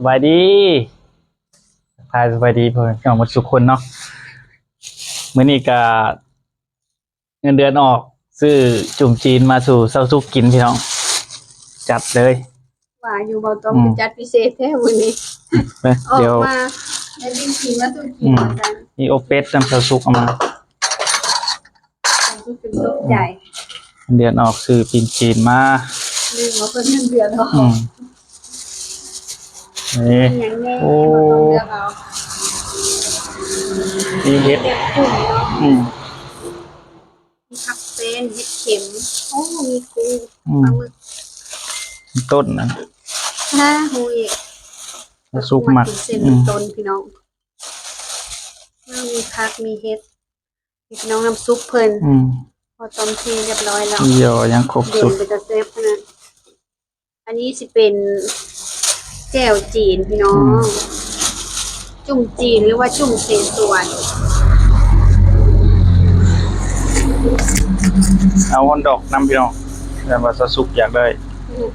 ບາຍດີ ທັກທາຍສະບາຍດີພໍ່ແມ່ພີ່ນ້ອງໝົດທຸກຄົນເນາະ. ມື້ນີ້ກະເງິນເດືອນອອກ ຊື້ຈຸ້ມຈີນມາສູ່ຊາວສຸກກິນພີ່ນ້ອງ ຈັດເລີຍ. ວ່າຢູ່ເບົາຕ້ອມ ອືມ ຈັດພິເສດແທ້ມື້ນີ້ ເອີ ອອກ ດຽວ ມາໄດ້ປີ້ງຈີນມາສູ່ກິນ ອືມ ວ່າຊັ້ນ. ມີອົບເປັດນຳຊາວສຸກເອົາມາ ຊາວສຸກຈົນຕົກໃຈ ອືມ ເດືອນອອກຊື້ປີ້ງຈີນມາ ລືມວ່າເພິ່ນເງິນເດືອນອອກ ອືມ ນີ້ ມີຫຍັງແດ່ ໂອ້ ເຮົາຕ້ອງເລືອກເອົາ ມີເຫັດ ເຫັດເຂັມເນາະ ອືມ ມີຜັກເປັນ ເຫັດເຂັມ ໂອ້ ມີກຸ້ງ ອືມ ປາໝຶກ ຕົ້ນນະ ຮາ ຮູ້ອີກ ຊາວສຸກມັກ ກິນເສັ້ນ ອືມ ຕົ້ນພີ່ນ້ອງ ມີຜັກ ມີເຫັດ ພີ່ນ້ອງ ນ້ຳຊຸບເພິ່ນ ອືມ ພໍຕ້ອມເທຮຽບຮ້ອຍແລ້ວ ເອີ ຍັງຄົບຊຸດ ເປັນຕາແຊບຂະໜາດ. ອັນນີ້ຊິເປັນແຈ່ວຈີນພີ່ນ້ອງ ອືມ ຈຸ້ມຈີນ ຫຼືວ່າຈຸ້ມເສສວນ ເອົາຮອດດອກນຳພີ່ນ້ອງ ແຕ່ວ່າຊາວສຸກຢາກໄດ້ ອືມ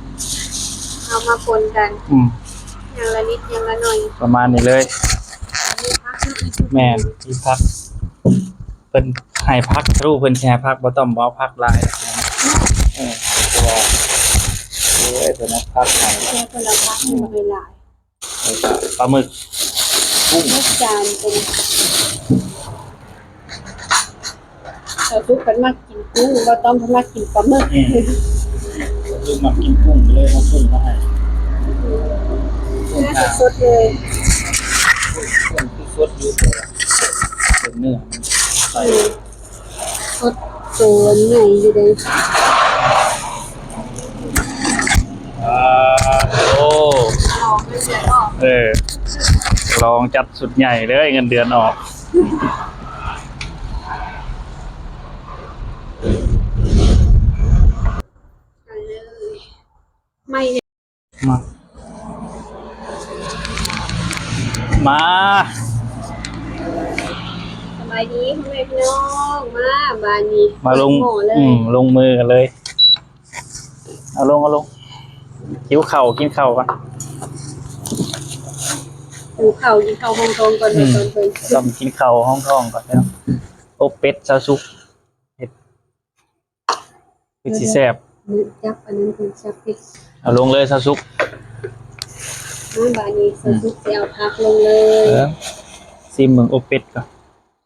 ເອົາມາປົນກັນ ອືມ ຢ່າງລະນິດຢ່າງລະໜ້ອຍ ປະມານນີ້ເລີຍ ມີຜັກເນາະ ແມ່ນ ມີຜັກ ເພິ່ນໃຫ້ຜັກ ສະຫຼຸບເພິ່ນຊິໃຫ້ຜັກ ບໍ່ຕ້ອງເອົາຜັກຫຼາຍ ເອີ ເພາະວ່າ ໂອ້ຍ ເພິ່ນເອົາຜັກໃຫ້ ເອີ ເພິ່ນເອົາຜັກໃຫ້ຫຼາຍໆ ແລ້ວກໍປາໝຶກ ກຸ້ງ ໝຶກຈານເປັນ ເອີ ສາວສຸກເພິ່ນມັກກິນກຸ້ງ ບໍ່ຕ້ອງເພິ່ນມັກກິນປາໝຶກ ອືມ ສາວສຸກມັກກິນກຸ້ງ ກໍເລີຍເອົາກຸ້ງມາໃຫ້ ກຸ້ງ ໜ້າສົດໆເລີຍ ກຸ້ງຄືສົດຢູ່ ແຕ່ວ່າ ເປັນເນື້ອ ໃສ່ ອືມ ສົດໂຕໃຫຍ່ຢູ່ເດ້ ອ່າ ໂອ້ ເອີ ລອງຈັດຊຸດໃຫຍ່ເລີຍ ເງິນເດືອນອອກ ໄປເລີຍ ໄໝ້ ມາ ມາ ສະບາຍດີພໍ່ແມ່ພີ່ນ້ອງ ມາບາດນີ້ ມາລົງ ເປີດໝໍ້ເລີຍ ອືມ ລົງມືກັນເລີຍ ເອົາລົງ ເອົາລົງ ຫິວເຂົ້າ ກິນເຂົ້າກ່ອນ ຫິວເຂົ້າ ກິນເຂົ້າຮອງທ້ອງກ່ອນ ອືມ ຕອນເພິ່ນ ຕ້ອງກິນເຂົ້າຮອງທ້ອງກ່ອນເນາະ ອົບເປັດຊາວສຸກ ເຮັດ ຄືຊິແຊບ ຈັບອັນນັ້ນເພິ່ນຈັບເປັດ ເອົາລົງເລີຍຊາວສຸກ ມາບາດນີ້ຊາວສຸກ ອືມ ຊິເອົາຜັກລົງເລີຍ ເອີ ຊີມເບິ່ງອົບເປັດກ່ອນ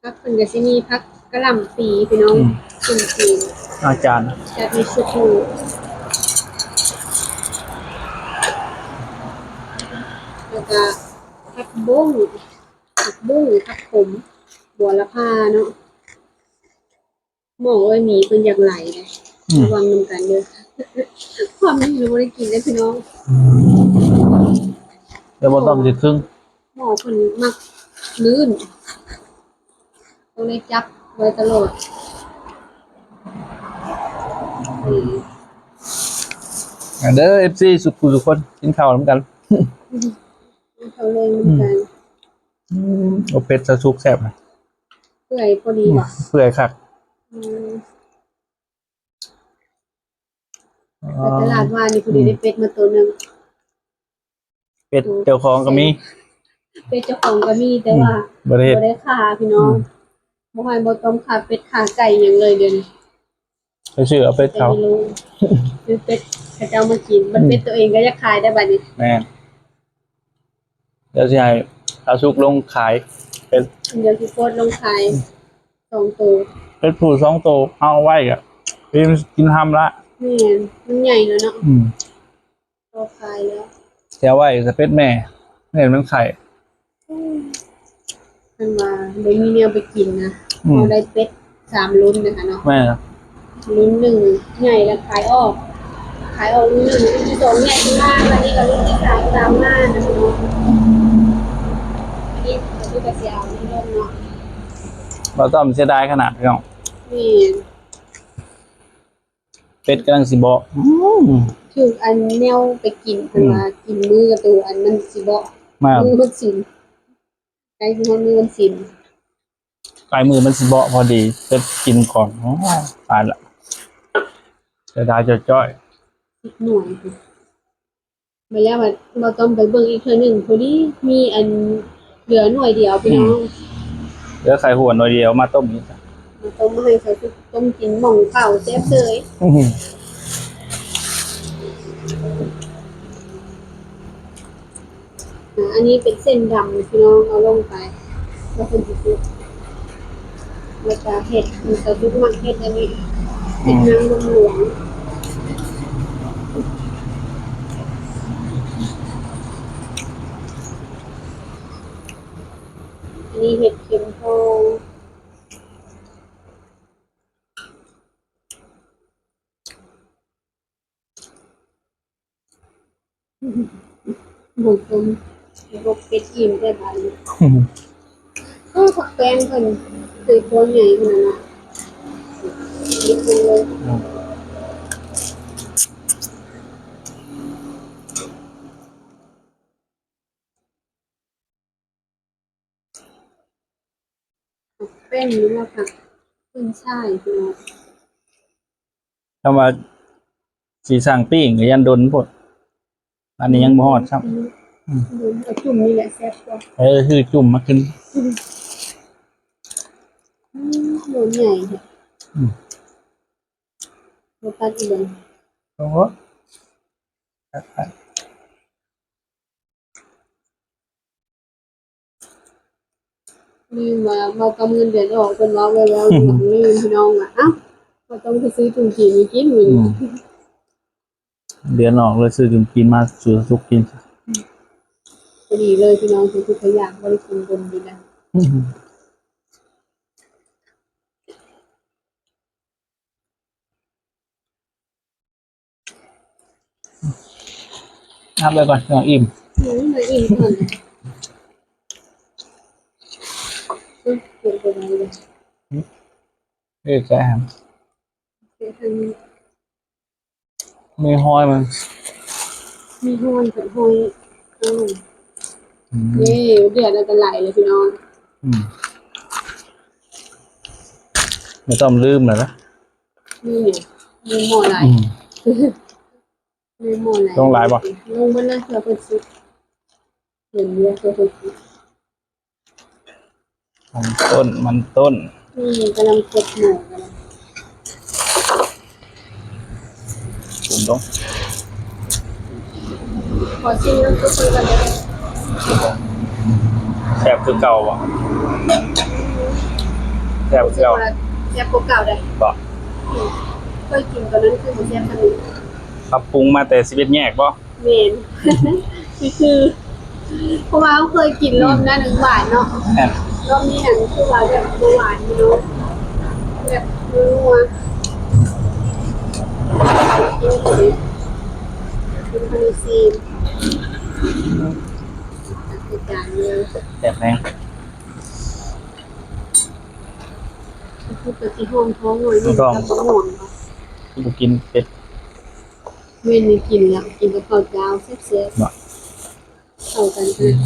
ຜັກເພິ່ນກໍຊິມີຜັກກະຫຼ່ຳປີພີ່ນ້ອງ ອືມ ກິນຈີນ ອາຈານ ຈັດໃນຊຸດໜຶ່ງ ແລ້ວກໍຜັກບົ້ງ ຜັກບຸ້ງ ຜັກຂົມ ບົວລະພາເນາະ. ໝໍເອີຍ ໝີເພິ່ນຢາກໄຫຼເດ້ ອືມ ລະວັງນຳກັນເດີ ຄວາມດີບໍ່ໄດ້ກິນເດ້ພີ່ນ້ອງ ແຕ່ບໍ່ຕ້ອງຊິຄຶງ ໝໍເພິ່ນມັກລື່ນ ຕ້ອງໄດ້ຈັບໄວ້ຕະຫຼອດ ອືມ ມາເດີ ເອັຟຊີ ສຸກຜູ້ສຸກຄົນ ກິນເຂົ້ານຳກັນ ກິນເຂົ້າແລງນຳກັນ ອືມ ອືມ ອົບເປັດຊາວສຸກແຊບນະ ເປື່ອຍພໍດີ ອືມ ຫວາ ເປື່ອຍຄັກ ອືມ ໄປຕະຫຼາດວານນີ້ ພໍດີ ອືມ ໄດ້ເປັດມາໂຕໜຶ່ງ ເປັດເຈົ້າຂອງກໍມີ ເປັດເຈົ້າຂອງກໍມີ ແຕ່ວ່າ ອືມ ບໍ່ໄດ້ເຮັດ ບໍ່ໄດ້ຂ້າພີ່ນ້ອງ ອືມ ບໍ່ໃຫ້ບໍ່ຕ້ອງຂ້າເປັດຂ້າໄກ່ຫຍັງເລີຍດຽວນີ້ ໄປຊື້ເອົາເປັດເຂົາ ຊື້ເປັດເຂົາເຈົ້າມາກິນ ບັດເປັດ ອືມ ຕົວເອງກໍຢາກຂາຍໄດ້ບັດນີ້ ແມ່ນ ດຽວຊິໃຫ້ອາສຸກລົງຂາຍເປັດ ດຽວຊິໂພສລົງຂາຍ ອືມ ສອງໂຕ ເປັດຜູ້ສອງໂຕ ເອົາໄວ້ກໍກິນ ກິນຫ້ຳລະ ແມ່ນ ມັນໃຫຍ່ແລ້ວເນາະ ອືມ ພໍຂາຍແລ້ວ ຊິເອົາໄວ້ແຕ່ເປັດແມ່ ແມ່ມັນໄຂ່ ອືມ ຄັນວ່າບໍ່ມີແນວໄປກິນນະ ອືມ ເຮົາໄດ້ເປັດສາມລຸ້ນນະຄະເນາະ ແມ່ນ ລຸ້ນໜຶ່ງໃຫຍ່ແລ້ວຂາຍອອກ ຂາຍອອກລຸ້ນໜຶ່ງ ລຸ້ນທີສອງໃຫຍ່ຂຶ້ນມາ ບາດນີ້ກໍລຸ້ນທີສາມຕາມມານະເນາະ ອັນນີ້ກໍຄືວ່າຊິເອົາເນາະ ບໍ່ຕ້ອງເສຍດາຍຂະໜາດພີ່ນ້ອງ ແມ່ນ ເປັດກຳລັງຊິເບາະ ອືມ ຖືກອັນແນວໄປກິນ ເພິ່ນວ່າ ອືມ ກິນມື້ກະໂຕອັນມັນຊິເບາະ ມື້ວັນສິນ ໃກ້ຊິຮອດມື້ວັນສິນ ໃກ້ມື້ມັນຊິເບາະພໍດີ ເປັດກິນກ່ອນ ໂອ້ຍ ຕາຍລະ ເສຍດາຍຈ້ອຍໆ ສິບໜ່ວຍ ມາແລ້ວ ມາ ມາຕ້ອມໄປເບິ່ງອີກເທື່ອໜຶ່ງ ພໍດີມີອັນເຫຼືອໜ່ວຍດຽວພີ່ນ້ອງ ອືມ ເຫຼືອໄຂ່ຫົວໜ່ວຍດຽວ ມາຕົ້ມນີ້ ມາຕົ້ມໃຫ້ເຂົາ ຕົ້ມກິນໝ່ອງເຂົ້າແຊບເສີຍ ອືມ. ອ່າ ອັນນີ້ເປັນເສັ້ນດຳພີ່ນ້ອງ ເອົາລົງໄປ ແລ້ວເພິ່ນຊິສຸກ ແລ້ວກະເຫັດ ມັນກະຢູ່ ມັກເຫັດອັນນີ້ ເຫັດນາງລມຫຼວງ ອັນນີ້ເຫັດເຂັມທອງ. ໝູຕົ້ມ ລົກເປັດອີ່ມແຕ່ບາດນີ້ ເອີ ຜັກແປ້ງເພິ່ນຄືຕົວໃຫຍ່ຂະໜາດນັ້ນ ເຮັດເພິ່ນເລີຍ ອືມ. ເປັນ ຫຼືວ່າຜັກຂຶ້ນຊ່າຍພີ່ນ້ອງ ຄຳວ່າຊິສັ່ງປີ້ງກໍຢ້ານດົນໂພດ ອັນນີ້ຍັງບໍ່ຮອດຊ້ຳ ອືມ ອືມ ເອົາຈຸ່ມນີ້ແຫຼະແຊບກວ່າ ເອີ ຄືຈຸ່ມມາຂຶ້ນ ອືມ ໂດນໃຫຍ່ແທ້ ອືມ ບໍ່ຕັດອີກບໍ່ ໂອ້ໂຫ. ລືມວ່າເວົ້າກັບເງິນເດືອນອອກ ເພິ່ນເວົ້າແວ່ວໆຢູ່ ລືມພີ່ນ້ອງວ່າ ເອົ້າ ກໍຕ້ອງໄປຊື້ຈຸ່ມຈີນມາກິນມື້ນີ້ ອືມ ເດືອນອອກເລີຍຊື້ຈຸ່ມຈີນມາສູ່ສຸກກິນ ພໍດີເລີຍພີ່ນ້ອງ ຄືຄືຢາກບໍ່ໄດ້ກິນດົນຢູ່ແລ້ວ ອືມ. ນັບໄວ້ກ່ອນ ເພື່ອອີ່ມ ອືມ ໄດ້ອີ່ມກ່ອນ ອືມ ເຮັດໃສ່ຫັ້ນ ເຮັດໃສ່ ມີຮອຍມັນ ມີຮອຍ ຮອຍ ອືມ ອືມ ນີ້ ເດືອດແລ້ວກໍໄຫຼເລີຍພີ່ນ້ອງ ອືມ ບໍ່ຕ້ອງລືມແລ້ວນະ ນີ້ ມີໝໍ້ຫຼາຍ ອືມ ມີໝໍ້ຫຼາຍ ລົງຫຼາຍບໍ່? ລົງເບິດເລີຍ ເພື່ອເພິ່ນສຸກ ເຫັນຢູ່ ເພື່ອເພິ່ນສຸກ ມັນຕົ້ນ ມັນຕົ້ນ ນີ້ກຳລັງກົດໝໍ້ກັນ ປຸງລົງ ຂໍຊີມນ້ຳຊຸບເພິ່ນກ່ອນເດີ ແຊບຄືເກົ່າບໍ່? ແຊບຄືເກົ່າ ແຊບກວ່າເກົ່າໃດ໋ ບໍ່? ອືມ ເຄີຍກິນຕອນນັ້ນຄືບໍ່ແຊບສ່ຳນີ້ ປັບປຸງມາແຕ່ສິບເອັດແຍກບໍ່? ແມ່ນ ຄື ເພາະວ່າເຮົາເຄີຍກິນ ອືມ ຮອບນັ້ນຫວານເນາະ ແມ່ນ ຮອບນີ້ຫັ້ນຄືວ່າແບບບໍ່ຫວານຢູ່ເນາະ ແບບນົວ ກິນເຂົ້າໄປຊີມ ອືມ ຈັດໃສ່ຈານເລີຍ ແຊບແຮງ ຄືກໍຊິຫ້ອງທ້ອງໜ້ອຍໜຶ່ງ ຕ້ອງ ກັບໝໍ້ ບໍ່ກິນເປັດ ແມ່ນ ໄດ້ກິນແລ້ວ ກິນກັບເຂົ້າຈ້າວແຊບໆ ເນາະ ເຂົ້າກັນ ອືມ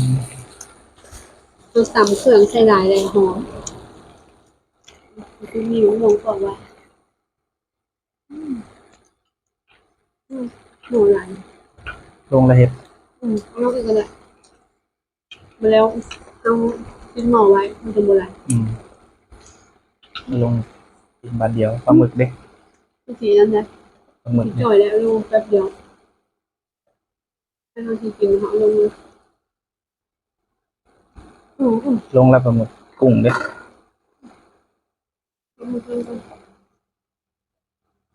ເຮົາຕຳເຄື່ອງໃສ່ຫຼາຍແລ້ວຫອມ ຄືມີໝໍ້ປອກວ່າ ອືມ ອືມ ໝໍ້ຫຼາຍ ລົງແລ້ວເຮັດ ອືມ ເອົາລົງອີກກໍໄດ້ ມາແລ້ວ ເອົາປິດໝໍ້ໄວ້ ມັນຈະບໍ່ໄຫຼ ອືມ ລົງກິນບາດດຽວ ປາໝຶກເດ້ ຊິອັນໃດ ປາໝຶກ ຊິຈ່ອຍແລ້ວລົງແປັບດຽວ ແລ້ວເຮົາຊິກິນເຮົາເອົາລົງເລີຍ ອືມ ອືມ ລົງແລ້ວປາໝຶກ ກຸ້ງເດ້ ປາໝຶກລົງກ່ອນ ປ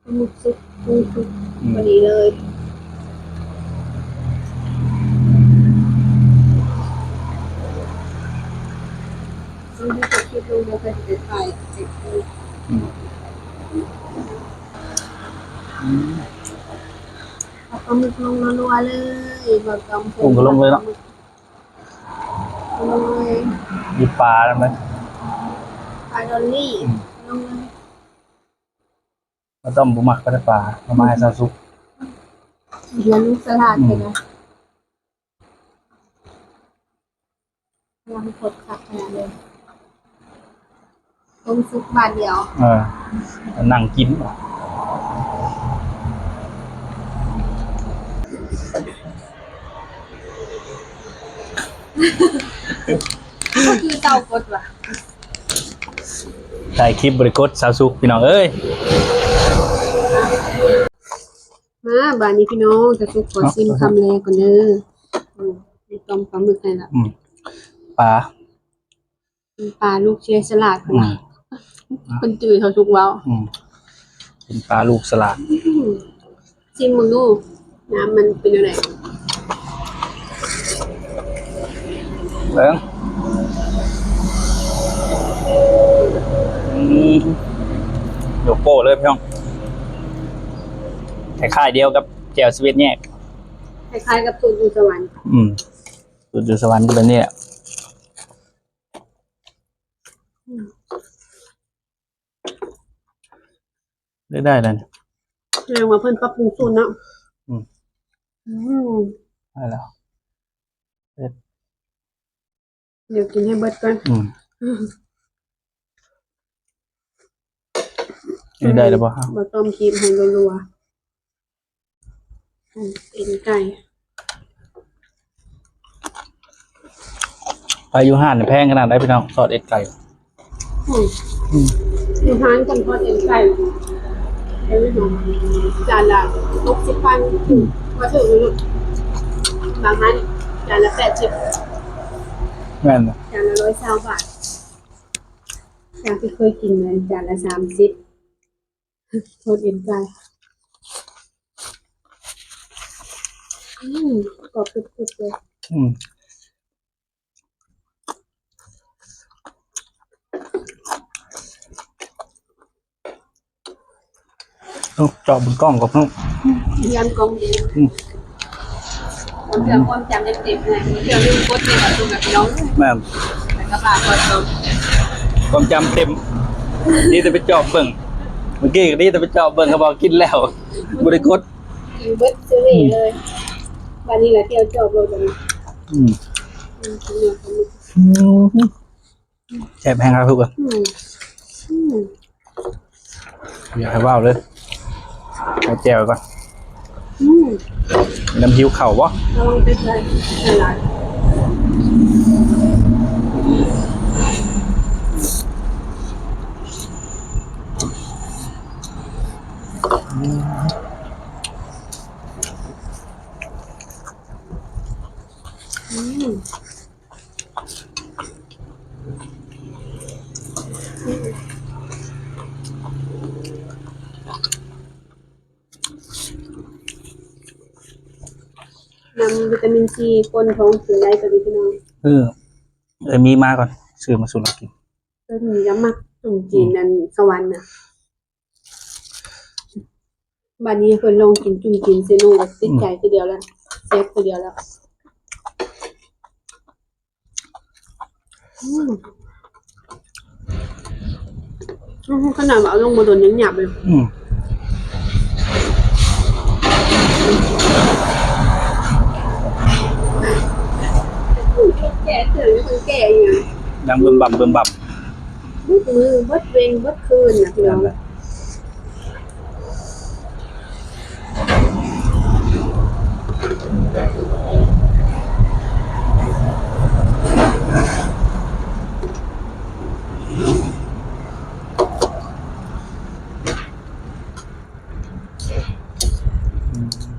າໝຶກສຸກ ກຸ້ງສຸກ ອືມ ພໍດີເລີຍ ເຮົາຊິເກັບຄລິບລົງ ແລ້ວກໍຊິໄປຖ່າຍ ອືມ ອືມ ເອົາປາໝຶກລົງລັວໆເລີຍ ບໍ່ຕ້ອງ ກຸ້ງກໍລົງເລີຍເນາະ ລົງເລີຍ ມີປານຳໄດ໋ ປາດອນລີ້ ອືມ ລົງເລີຍ ບໍ່ຕ້ອງ ບໍ່ມັກປາ ເອົາມາໃຫ້ຊາວສຸກ ເຮັດແລ້ວລູກສະຫຼາດ ອືມ ເປັນຫຍັງ ກຳລັງກົດຄັກຂະໜາດເລີຍ ຕົ້ມສຸກບາດດຽວ ເອີ ນັ່ງກິນ ອືມ. ກໍຄືເຕົາກົດວ່າ ຖ່າຍຄລິບບໍ່ໄດ້ກົດ ສາວສຸກ ພີ່ນ້ອງເອີຍ. ມາ ບາດນີ້ພີ່ນ້ອງ ສາວສຸກຂໍຊິມຄຳແລກກ່ອນເດີ. ອືມ ມີຕົ້ມປາໝຶກໃຫ້ລະ. ອືມ ປາ ປາລູກເຊຍສະຫຼາດ ອືມ ເພິ່ນຈື່ເຂົາສຸກເວົ້າ. ອືມ ເປັນປາລູກສະຫຼາດ. ອືມ ຊີມເບິ່ງດູ ນ້ຳມັນເປັນແນວໃດ? ເບິ່ງ ອືມ ຍົວໂປ້ເລີຍພີ່ນ້ອງ ຄ້າຍໆດຽວກັບແຈ່ວຊາເວັດແຍກ ຄ້າຍໆກັບສູດຢູ່ສະຫວັນ. ອືມ ສູດຢູ່ສະຫວັນກໍແບບນີ້ແຫຼະ. ອືມ ໄດ້ ໄດ້ແລ້ວນີ້ ແສດງວ່າເພິ່ນປັບປຸງສູດເນາະ. ອືມ ອືມ ໄດ້ແລ້ວ ເຮັດ ດຽວກິນໃຫ້ເບິດກ່ອນ. ອືມ ນີ້ໄດ້ແລ້ວບໍ່? ບໍ່ຕ້ອງຄີບໃຫ້ລົວໆ. ເອັນໄກ່ ໄປຢູ່ຮ້ານແພງຂະໜາດໃດພີ່ນ້ອງ ຊອດເອັນໄກ່? ອືມ ອືມ ຢູ່ຮ້ານເພິ່ນທອດເອັນໄກ່ ເປັນຫຍັງ ຈານລະຫົກສິບພັນ. ອືມ ວ່າຖືກຢູ່ ບາງຮ້ານຈານລະແປດສິບ. ແມ່ນ ຈານລະຮ້ອຍຊາວບາດ. ຈາກທີ່ເຄີຍກິນນັ້ນ ຈານລະສາມສິບ. ໂຄດເອັນໄກ່ ອືມ ກອບກຶບໆເລີຍ. ອືມ ເອົາ ເຈາະເບິ່ງກ້ອງກ່ອນເນາະ ຢ້ານກ້ອງເດ. ອືມ ບາງເທື່ອຄວາມຈຳເຕັມໆ ບາງເທື່ອລືມກົດເດ ວ່າຕົວກັບນ້ອງ. ແມ່ນ ແລ້ວກໍພາກົດ ຄວາມຈຳເຕັມ ດີແຕ່ໄປຈອບເບິ່ງ ເມື່ອກີ້ກໍດີແຕ່ໄປຈອບເບິ່ງ ເຂົາບອກກິນແລ້ວ ບໍ່ໄດ້ກົດ ກິນເບິດເສຍເລີຍ. ບາດນີ້ລະທ່ຽວຈອບໂລດບາດນີ້. ອືມ ອືມ ອືມ ແຊບແຮງຄັກທຸກຄົນ. ອືມ ອືມ ຢາກໃຫ້ເວົ້າເລີຍ ເອົາແຈ່ວໄປກ່ອນ. ອືມ ນ້ຳຫິວເຂົ້າບໍ່? ລະວັງຕິດໄວ້ຫຼາຍໆ. ອືມ ອືມ ນ້ຳວິຕາມິນຊີ ປົນທ້ອງກິນໄດ້ຕົວນີ້ພີ່ນ້ອງ. ເອີ ເອີ ມີມາກ່ອນ ຊື້ມາສູ່ລາວກິນ. ເອີ ມີລາວມັກຈຸ້ມຈີນ ອືມ ອັນສະຫວັນນະ. ບາດນີ້ເພິ່ນລອງກິນຈຸ້ມຈີນເຊໂນ ແລ້ວຕິດໃຈ ອືມ ຄືດຽວແລ້ວ ແຊບຄືດຽວແລ້ວ. ອືມ ອືມ ຂະໜາດວ່າເອົາລົງບໍ່ດົນຍັງຫຍາບເລີຍ. ອືມ ແກະເຄື່ອງ ເພິ່ນແກະອີ່ຫຍັງ ດັງບຶມບຳບຶມບຳ ເບິດມື້ເບິດເວັນເບິດຄືນນະພີ່ນ້ອງ.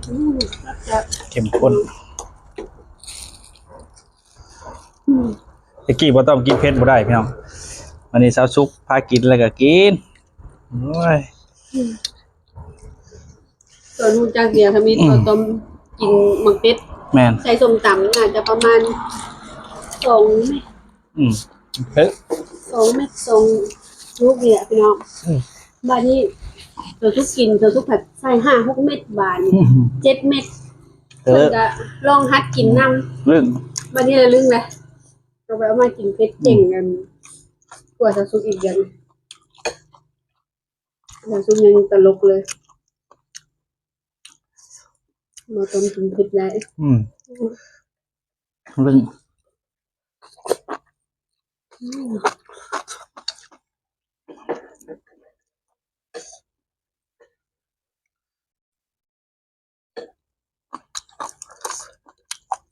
ອືມ ເຂັ້ມຂຸ້ນ. ອືມ ແຈັກກີ້ບໍ່ຕ້ອງກິນເຜັດບໍ່ໄດ້ພີ່ນ້ອງ ວັນນີ້ສາວສຸກພາກິນແລ້ວກໍກິນ. ໂອ້ຍ ອືມ ສ່ວນຮູ້ຈັກດຽວທຳອິດ ອືມ ເຂົາຕົ້ມກິນໝາກເຜັດ. ແມ່ນ ໃສ່ສົ້ມຕຳໜ້າຈະປະມານສອງເມັດ. ອືມ ເຜັດ ສອງເມັດ ສອງລູກນີ້ແຫຼະພີ່ນ້ອງ. ອືມ ບາດນີ້ສາວສຸກກິນ ສາວສຸກພັດໃສ່ຫ້າຫົກເມັດ ບາດນີ້ ອືມ ເຈັດເມັດ. ເອີ ເພິ່ນກໍລອງຫັດກິນນຳ ລຶ້ງ ບາດນີ້ລະລຶ້ງແຫຼະ. ເອົາໄປເອົາມາກິນເຜັດເກັ່ງ ອືມ ກັນກວ່າສາວສຸກອີກເດືອນ. ສາວສຸກຍັງຕະຫຼົກເລີຍ ບໍ່ຕ້ອງກິນເຜັດໄດ້. ອືມ ລຶ້ງ ອືມ.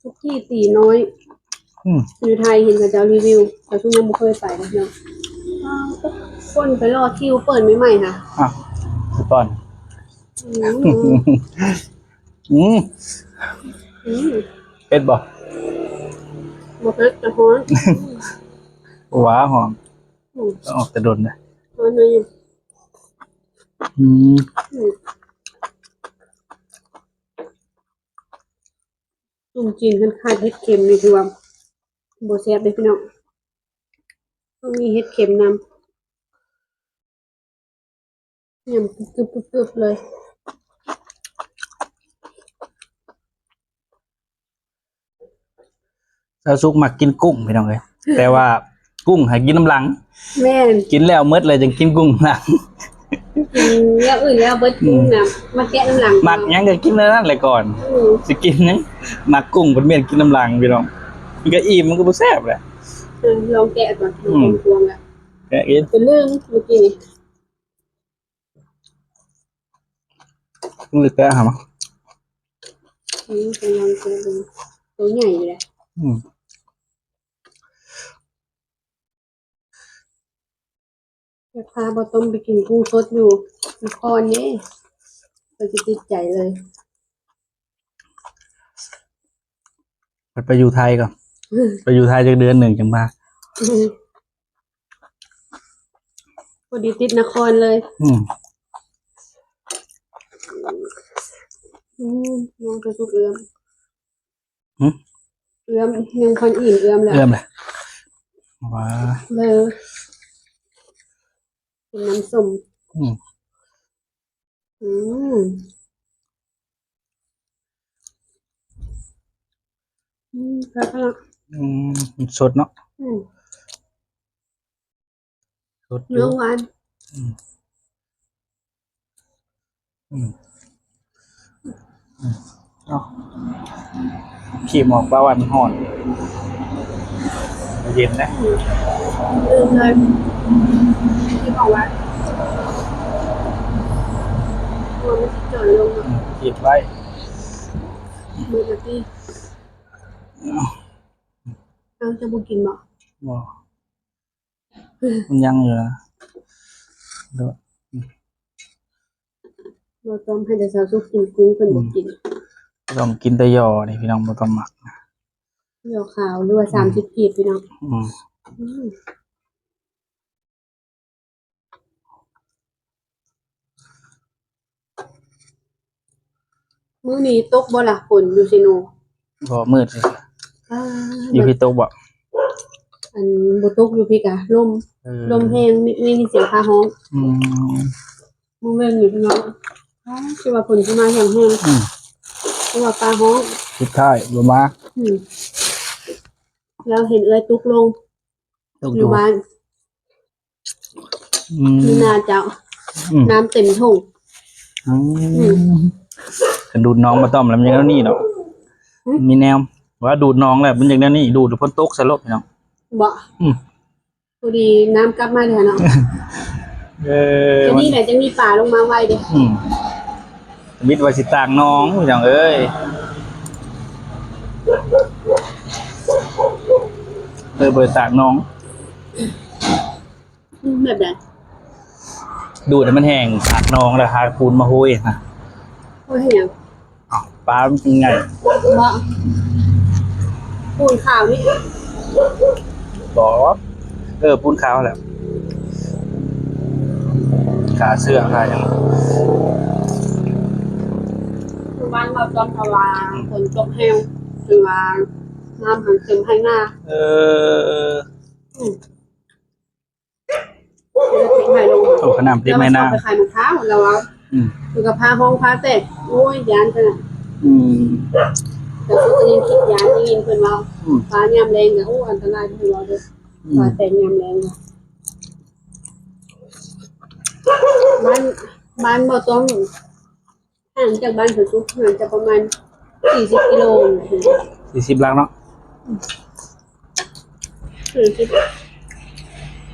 ສຸກີຕີນ້ອຍ ອືມ ຢູ່ໄທເຫັນເຂົາເຈົ້າຣີວິວ ແຕ່ຊຸມຍັງບໍ່ເຄີຍໄປເນາະ. ອ່າ ຄົນໄປລໍຄິວເປີດໃໝ່ໆ ຫະ ອ່ະ ໄປກ່ອນ. ອືມ ອືມ ອືມ ເຜັດບໍ່? ບໍ່ເຜັດ ແຕ່ຮ້ອນ. ຫວາ ຮ້ອນ. ອືມ ອອກແຕ່ດົນນະ ຮ້ອນໜ້ອຍໜຶ່ງ. ອືມ ອືມ ຕົ້ມຈີນຄັນຂາດເຫັດເຂັມນີ້ຖືວ່າບໍ່ແຊບເດ້ພີ່ນ້ອງ ຕ້ອງມີເຫັດເຂັມນຳ. ຫຍ້ຳກຶບໆໆເລີຍ. ຊາວສຸກມັກກິນກຸ້ງພີ່ນ້ອງເອີຍ ແຕ່ວ່າກຸ້ງໃຫ້ກິນນຳຫຼັງ. ແມ່ນ ກິນແລ້ວໝົດແລ້ວຈຶ່ງກິນກຸ້ງນຳຫຼັງ. ກິນແນວອື່ນແລ້ວເບິດ ອືມ ກຸ້ງນຳ ມາແກະນຳຫຼັງ. ມັກຫຍັງກໍກິນແນວນັ້ນແຫຼະກ່ອນ. ອືມ ຊິກິນຫຍັງ ມັກກຸ້ງເພິ່ນແມ່ນກິນນຳຫຼັງພີ່ນ້ອງ. ມັນກໍອີ່ມ ມັນກໍບໍ່ແຊບແຫຼະ. ເອີ ລອງແກະກ່ອນ ອືມ ລອງກວງລະ ແກະກິນ. ເປັນເລື່ອງເມື່ອກີ້ນີ້ ມືແຕະຫາມາ. ອືມ ກຳລັງໂຕ ໂຕໃຫຍ່ຢູ່ເດ້. ອືມ ຢາກພາບ່າວຕ້ອມໄປກິນກຸ້ງສົດຢູ່ນະຄອນເດ້ ເພິ່ນຊິຕິດໃຈເລີຍ. ໄປ ໄປຢູ່ໄທກ່ອນ ໄປຢູ່ໄທຈັກເດືອນໜຶ່ງຈັ່ງມາ. ພໍດີຕິດນະຄອນເລີຍ. ອືມ ອືມ ນ້ອງກະສຸກເອື້ອມ. ຫຶ ເອື້ອມ ຍັງຄອນອີ່ມ ເອື້ອມແລ້ວ ເອື້ອມແລ້ວ. ວ້າ ເລີ ກິນນ້ຳສົ້ມ. ອືມ ອືມ ອືມ ຄັກຂະໜາດ. ອືມ ມັນສົດເນາະ. ອືມ ສົດຢູ່ ເນື້ອຫວານ. ອືມ ອືມ ອືມ ເອົາ ຄີບອອກ ປາຫວານມັນຮ້ອນ. ເຢັນນະ ອືມ ລືມເລີຍ ຄີບອອກວ່າ ໂອ້ຍ ມັນຊິຈ່ອຍລົງເນາະ. ອືມ ຄີບໄວ້ ເບິດແລ້ວຕິ. ເອົາ ເຈົ້າບໍ່ກິນບໍ່? ບໍ່ ມັນຍັງຢູ່ນະ. ບໍ່ຕ້ອງໃຫ້ແຕ່ຊາວສຸກກິນກຸ້ງ ເພິ່ນບໍ່ກິນ. ອືມ ຕ້ອງກິນແຕ່ຍໍນີ້ພີ່ນ້ອງ ບໍ່ຕ້ອງໝັກນະ. ຍໍຂາວ ຫຼືວ່າ ອືມ ສາມສິບກີບພີ່ນ້ອງ. ອືມ ອືມ. ມື້ນີ້ຕົກບໍ່ລະ ຝົນຢູ່ເຊໂນ? ບໍ່ ມືດ. ອ່າ ຢູ່ພີ້ຕົກບໍ່? ອັນ ບໍ່ຕົກ ຢູ່ພີ້ກະລົມ. ເອີ ລົມແຮງ ມີ ມີສຽງຟ້າຮ້ອງ. ອືມ ບໍ່ແມ່ນຢູ່ພີ່ນ້ອງ. ອ່າ ຄືວ່າຝົນຊິມາແຮງໆ. ອືມ ຄືວ່າຟ້າຮ້ອງ ສຸດທ້າຍບໍ່ມາ. ອືມ ແລ້ວເຫັນເອື້ອຍຕຸກລົງ ຕົກຢູ່ ຢູ່ບ້ານ. ອືມ ຢູ່ນາເຈົ້າ. ອືມ ນ້ຳເຕັມຖົງ. ອືມ ອືມ ຄັນດູດໜອງບໍ່ຕ້ອມແລ້ວມັນຢ່າງແນວນີ້ເນາະ. ຫຶ ມີແນວວ່າດູດໜອງແລ້ວມັນຢ່າງແນວນີ້ ດູດຝົນຕົກໃສ່ໂລດພີ່ນ້ອງ. ບໍ່ ອືມ ພໍດີນ້ຳກັບມາແລ້ວເນາະ. ເອີ ອັນນີ້ແຫຼະຈັ່ງມີປາລົງມາໄວເດ້. ອືມ ວິດວ່າຊິຕາກໜອງ ພີ່ນ້ອງເອີຍ. ເອີ ບໍ່ໄດ້ຕາກໜອງ. ອືມ ແບບໃດ? ດູດໃຫ້ມັນແຫ້ງ ຕາກໜອງ ແລ້ວຫາປູນມາໂຮຍນະ. ໂຮຍໃຫ້ຫຍັງ? ອ້າວ ປາມັນກິນງ່າຍ. ບໍ່ ປູນຂາວນີ້. ບໍ່ ເອີ ປູນຂາວແຫຼະ ຂ້າເຊື້ອຂ້າຫຍັງ. ບ້ານເຮົາຕອນເຮົາວ່າ ອືມ ຝົນຕົກແຮງ ຄືວ່ານ້ຳຫັ້ນເຕັມໄຮ່ນາ. ເອີ ອືມ. ໂອ້ ຂະໜາດເຕັມໄຮ່ນາ ເຮົາໄປຂາຍໝາກພ້າວ ລາວວ່າ ອືມ ເພິ່ນກໍພາຮ້ອງພາແຕກ ໂອ້ຍ ຢ້ານຂະໜາດ. ອືມ ແຕ່ເພິ່ນກໍຍັງຄິດຢ້ານ ໄດ້ຍິນເພິ່ນເວົ້າ. ອືມ ຟ້າຍາມແລງກໍ ໂອ້ ອັນຕະລາຍ ເພິ່ນເວົ້າເດີ. ອືມ ຟ້າແຕກຍາມແລງ. ບ້ານ ບ້ານບໍ່ຕ້ອງ ຫ່າງຈາກບ້ານເຂົາສຸກ ໜ້າຈະປະມານສີ່ສິບກິໂລ. ສີ່ສິບຫຼັກເນາະ. ສີ່ສິບ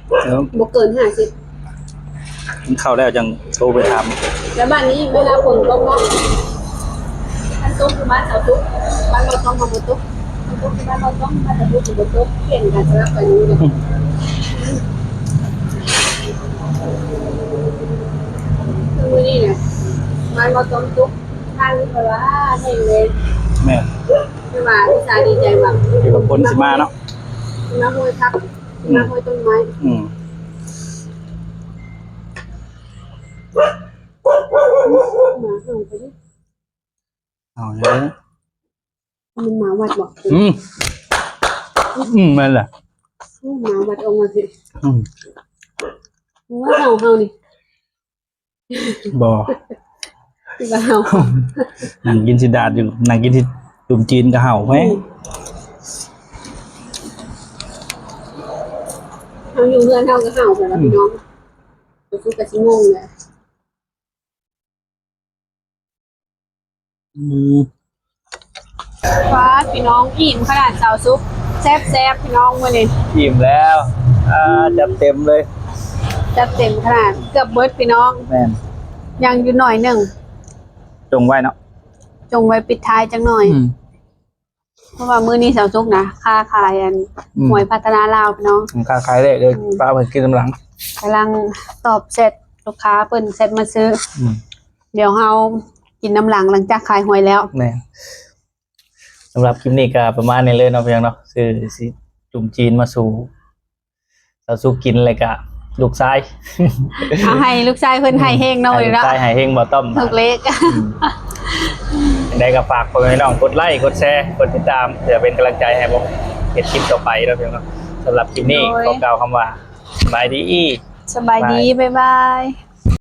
ເອີ ບໍ່ເກີນຫ້າສິບ. ກິນເຂົ້າແລ້ວຈັ່ງໂທໄປຖາມ. ແລ້ວບ້ານນີ້ເວລາຝົນຕົກເນາະ ຄັນຕົກຢູ່ບ້ານເຂົາສຸກ ບ້ານບໍ່ຕ້ອງ ບໍ່ຕົກ. ບ້ານເຮົາຕ້ອງ ບ້ານຕະບຸກບໍ່ຕົກ ປ່ຽນກັນສະຫຼັບກັນຢູ່ເດ້. ອືມ ຄືມື້ນີ້ນະ ບ້ານເຮົາຕ້ອງຕົກ ທາງນີ້ກໍວ່າແຫ້ງເລີຍ. ແມ່ນ. ແຕ່ວ່າອຸດສ່າດີໃຈວ່າ ທີ່ວ່າຝົນຊິມາເນາະ ຊິມາໂຮຍຜັກ ຊິມາໂຮຍຕົ້ນໄມ້. ອືມ. ໝາເຫົ່າໄປເດ້. ເອົາແລ້ວ ມັນໝາວັດບໍ່? ອືມ ອືມ ແມ່ນແຫຼະ. ໂອ້ ໝາວັດອອກມາຊິ. ອືມ. ໂອ້ ເຫົ່າ ເຫົ່ານີ້. ບໍ່ ຄືວ່າເຫົ່າ. ນັ່ງກິນຊິດາດຢູ່ ນັ່ງກິນຊິ ຕຸ່ມຈີນກໍເຫົ່າແຮງ. ອືມ. ເຮົາຢູ່ເຮືອນເຮົາກໍເຫົ່າ ແບບວ່າ ອືມ ພີ່ນ້ອງ ກໍຄືກໍຊິງົງແຫຼະ. ອືມ ວ້າ ພີ່ນ້ອງ ອີ່ມຂະໜາດ ສາວສຸກ ແຊບໆ ພີ່ນ້ອງ ມື້ນີ້ ອີ່ມແລ້ວ. ອ່າ ຈັດເຕັມເລີຍ ຈັດເຕັມຂະໜາດ ເກືອບເບິດ ພີ່ນ້ອງ. ແມ່ນ ຍັງຢູ່ໜ້ອຍໜຶ່ງ ຈົ່ງໄວ້ເນາະ ຈົ່ງໄວ້ປິດທ້າຍຈັກໜ້ອຍ. ອືມ. ເພາະວ່າມື້ນີ້ສາວສຸກນະ ຄ້າຂາຍອັນ ອືມ ຫວຍພັດທະນາລາວ ພີ່ນ້ອງ ອືມ ຄ້າຂາຍແລ້ວ ດຽວ ອືມ ປ້າເພິ່ນກິນນຳຫຼັງ ກຳລັງຕອບແຊັດລູກຄ້າເພິ່ນແຊັດມາຊື້. ອືມ. ດຽວເຮົາກິນນຳຫຼັງ ຫຼັງຈາກຂາຍຫວຍແລ້ວ. ແມ່ນ. ສຳລັບຄລິບນີ້ກໍປະມານນີ້ເລີຍເນາະ ພີ່ນ້ອງເນາະ ຊື້ຊິ ຕຸ່ມຈີນມາສູ່ ເອົາສູ່ກິນ ແລ້ວກະລູກຊາຍ ເອົາໃຫ້ລູກຊາຍເພິ່ນໃຫ້ເຮງເນາະ ໃຫ້ລູກຊາຍໃຫ້ເຮງ ບໍ່ຕ້ອມ ຖືກເລກ. ອືມ ຈັ່ງໃດກໍຝາກພໍ່ແມ່ພີ່ນ້ອງກົດໄລ ກົດແຊ ກົດຕິດຕາມ ເພື່ອເປັນກຳລັງໃຈໃຫ້ພວກເຮັດຄລິບຕໍ່ໄປເນາະ ພີ່ນ້ອງເນາະ. ສຳລັບຄລິບນີ້ ໂດຍ ຂໍກ່າວຄຳວ່າ ສະບາຍດີ ສະບາຍດີ ບາຍ ບາຍບາຍ.